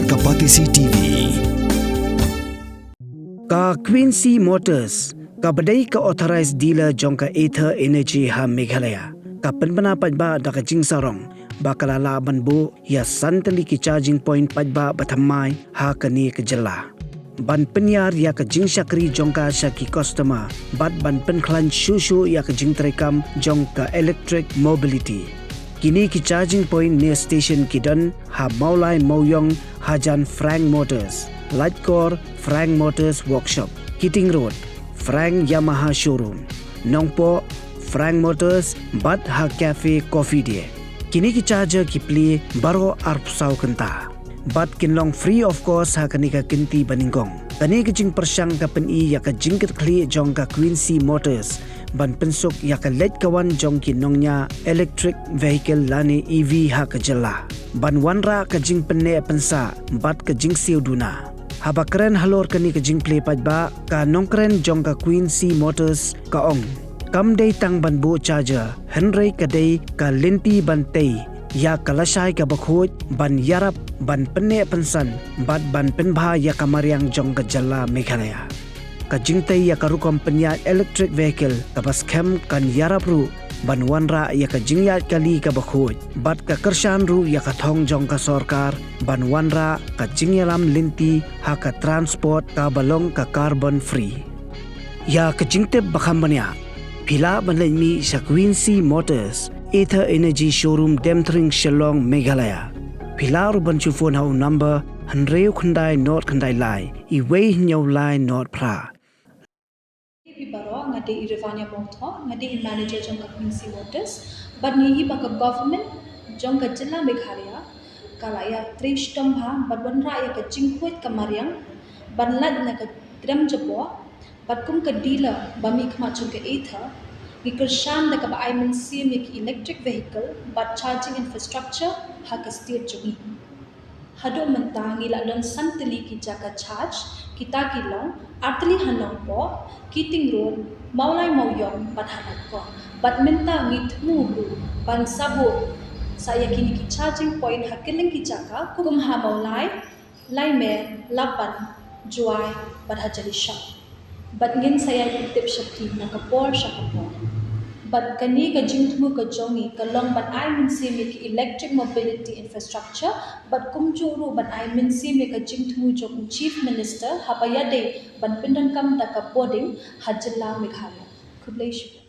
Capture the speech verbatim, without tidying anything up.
Ka Batesi T V. Ka Quincy Motors, kaba dei ka authorized dealer jong ka Ather Energy ha Meghalaya, ka pynbna paidbah da ka jingsarong ba ka la lah ban buh ïa san tylli ki charging point paidbah bathymmai ha kane ka jylla, ban pynïar ïa ka jingshakri jong ka sha ki customer bad ban pynkhlaiñ shuh shuh ïa ka jingtreikam jong ka electric mobility. Kine ki charging point ne station ki don ha Mawlai Mawiong hajan Frank Motors, Laitkor Frank Motors Workshop, Keating Road Frank Yamaha Showroom, Nongpoh Frank Motors bad ha Cafe Coffee Day. Kine ki charger ki plie baroh arphew saw kynta bad kin long free of cost ha kane ka kynti banyngkong. Kane ka jingpyrshang ka pyni ïa ka jingkitkhlieh jong ka Quincy Motors ban pynsuk ïa ka leit ka wan jong ki nongñiah electric vehicle lane E V ha ka jylla, ban wanrah ka jingpynneh pynsah bad ka jingsiew duna. Haba kren halor kane ka jingplie paidbah, ka nongkren jong ka Quincy Motors ka ong, kam dei tang ban buh charger, hynrei ka dei ka lynti ban tei ïa ka lashai kaba khuid, ban ïarap ban pynneh pynsan bad ban pynbha ïa ka mariang jong ka jylla Meghalaya. Ka jingtei ïa ka rukom pynïaid electric vehicle kaba skhem kan ïarap ruh ban wanrah ïa ka jingïaid kali kaba khuid bad ka kyrshan ruh ïa ka thong jong ka sorkar ban wanrah ka jingïalam lynti ha ka transport kaba long ka carbon free. Ïa ka jingtip ba kham bniah, phi lah ban leit mih sha Quincy Motors, Ather Energy Showroom, Demthring, Shillong, Meghalaya. Phi lah ruh ban shu phone ha u number hynriew khyndai nod khyndai lai, iwei hynñiew lai nod phra. Hi baroh, nga dei i Rivania Mawthoh, nga dei i manager jong ka Quincy Motors. Bad ngi hi ba ka government jong ka jylla Meghalaya ka la ïatrei shitom bha bad wanrah ïa ka jingkhuid ka mariang ban lait na ka krem jabor. Bad kum ka dealer ba mihkhmat jong ka Ather, ngi kyrshan da kaba ai mynsiem ïa ki electric vehicle bad charging infrastructure ha ka state jong ngi. Haduh mynta ngi la don san tylli ki jaka charge, kita ki long ar tylli ha Nongpoh, Keating Road, Mawlai Mawiong bad ha Laitkor. Bad mynta ngi thmu ruh ban sa buh sa ïa kine ki charging point ha kylleng ki jaka kum ha Mawlai, Laimer, Lapan, Jowai bad ha Jalisha. Bad ngin sa ïai pyntip sha phi na ka por sha ka por. Bad kane ka jingthmu ka jong ngi ka long ban ai mynsiem ïa ki electric mobility infrastructure, bad kumjuh ruh ban ai mynsiem ïa ka jingthmu jong u Chief Minister haba ïadei ban pyndonkam da ka boarding ha jylla Meghalaya. Khublei shibun.